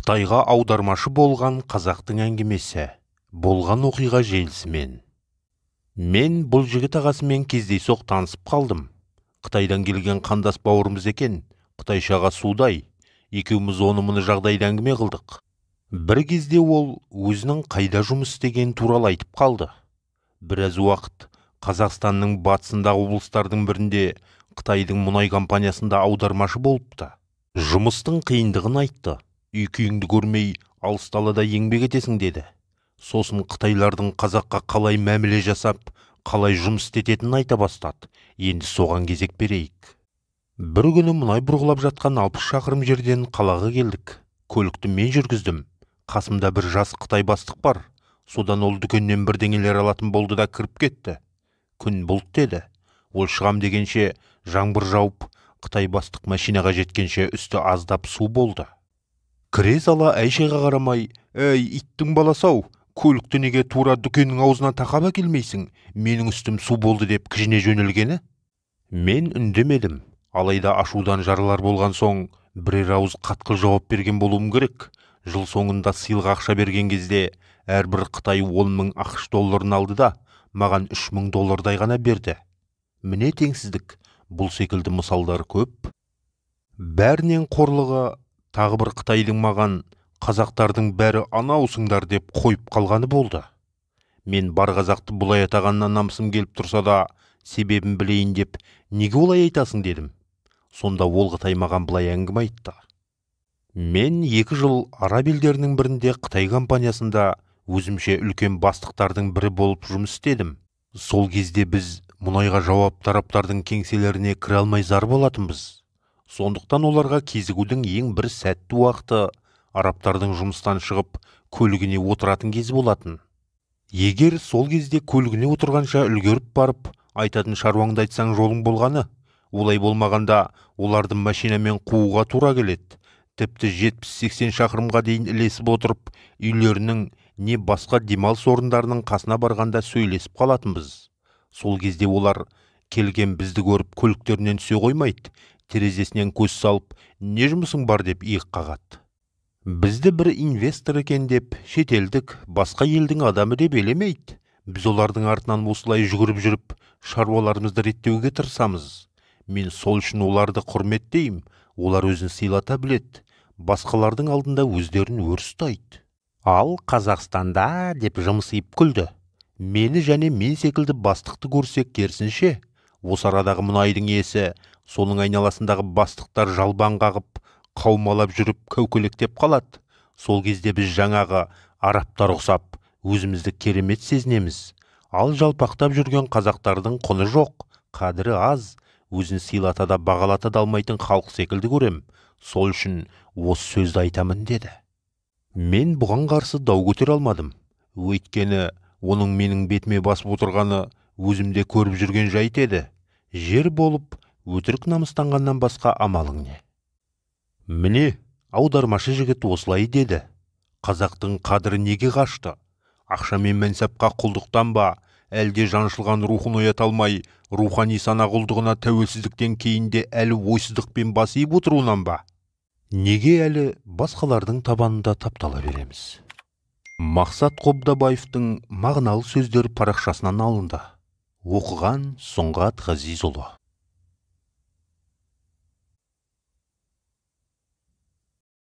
Қытайға аудармашы болған қазақтың әңгімесі, болған оқиға желісімен. Мен бұл жігіт ағасымен кездейсоқ танысып қалдым. Қытайдан келген қандас бауырымыз екен, қытайшаға судай. Екеуміз оны-мұны жағдайды әңгіме қылдық. Бір кезде ол өзінің қайда жұмыс істегені туралы айтып қалды. Біраз уақыт Қазақстанның батысындағы облыстардың бірінде Қытайдың мұнай компаниясында аудармашы болыпты. Жұмыстың қиындығын айтты. Үй-күйіңді көрмей алыс далада еңбек етесің деді. Сосын қытайлардың қазаққа қалай мәміле жасап, қалай жұмыс істететінін айта бастады. Енді соған кезек берейік. Бір күні мұнай бұрғылап жатқан 60 шақырым жерден қалаға келдік. Көлікті мен жүргіздім. Қасымда бір жас қытай бастық бар. Содан ол дүкеннен бірдеңелер алатын болды да кіріп кетті. Күн бұлт еді. Ол шығам дегенше жаңбыр жауып, қытай бастық машинаға жеткенше үсті аздап су болды. Кіре сала әй-шайға қарамай, «Әй, иттің баласы-ау, көлікті неге тура дүкеннің аузына тақап әкелмейсің? Менің үстім су болды» деп кіжіне жөнелгені. Мен үндемедім. Алайда ашудан жарылар болған соң бірер ауыз қатқыл жауап берген болуым керек. Жыл соңында сыйлық ақша берген кезде әрбір қытай 10 мың ақш долларын алды да, маған 3 мың доллардай ғана берді. Міне теңсіздік, бұл секілді мысалдар көп. Бәрінен қорлығы тағы бір қытайдың маған қазақтардың бәрі анаусыңдар деп қойып қалғаны болды. Мен бар қазақты бұлай атағаннан намысым келіп тұрса да, себебін білейін деп, неге олай айтасың дедім. Сонда ол қытай маған былай әңгіме айтты. Мен 2 жыл араб елдерінің бірінде Қытай компаниясында өзімше үлкен бастықтардың бірі болып жұмыс істедім. Сол кезде біз мұнайға жауапты тараптардың кеңселеріне кіре алмай зар болатынбыз. Сондықтан оларға кезігудің ең бір сәтті уақыты арабтардың жұмыстан шығып көлігіне отыратын кезі болатын. Егер сол кезде көлігіне отырғанша үлгеріп барып, айтатын шаруаңды айтсаң жолың болғаны, олай болмағанда оларды машинамен қууға тура келеді. Тіпті 70-80 шақырымға дейін ілесіп отырып, үйлерінің не басқа демалыс орындарының қасына барғанда сөйлесіп қалатынбыз. Сол кезде олар келген бізді көріп көліктерінен түсе қоймайды, терезесінен көз салып, не жұмысың бар деп иек қағады. Бізді бір инвестор екен деп, шетелдік, басқа елдің адамы деп елемейді. Біз олардың артынан осылай жүгіріп жүріп, шаруаларымызды реттеуге тырысамыз. Мен сол үшін оларды құрметтеймін, олар өзін сыйлата біледі, басқалардың алдында өздерін өр ұстайды. Ал Қазақстанда деп жымсиып күлді. Мені және мен секілді бастықты көрсек керісінше, осы арадағы мұнайдың иесі, соның айналасындағы бастықтар жалбаң қағып, қаумалап жүріп кәукелектеп қалады. Сол кезде біз жаңағы арабтар ұқсап, өзімізді керемет сезінеміз. Ал жалпақтап жүрген қазақтардың құны жоқ, қадірі аз, өзін сыйлата да бағалата да алмайтын халық секілді көрем. Сол үшін осы сөзді айтамын деді. Мен бұған қарсы дау көтере алмадым. Өйткені оның менің бетіме басып отырғаны өзімде көріп жүрген жайт еді. Жер болып, өтірік намыстанғаннан басқа амалың не? Міне, аудармашы жігіт осылай деді. Қазақтың қадірі неге қашты? Ақша мен мәнсапқа құлдықтан ба, әлде жаншылған рухын оята алмай, рухани сана құлдығына тәуелсіздіктен кейін де әлі ойсыздықпен бас иіп отыруынан ба? Неге әлі басқалардың табанында таптала береміз? Мақсат Қобдабаевтың мағыналы сөздер парақшасынан алынды. Оқыған Сұңғат Ғазизұлы.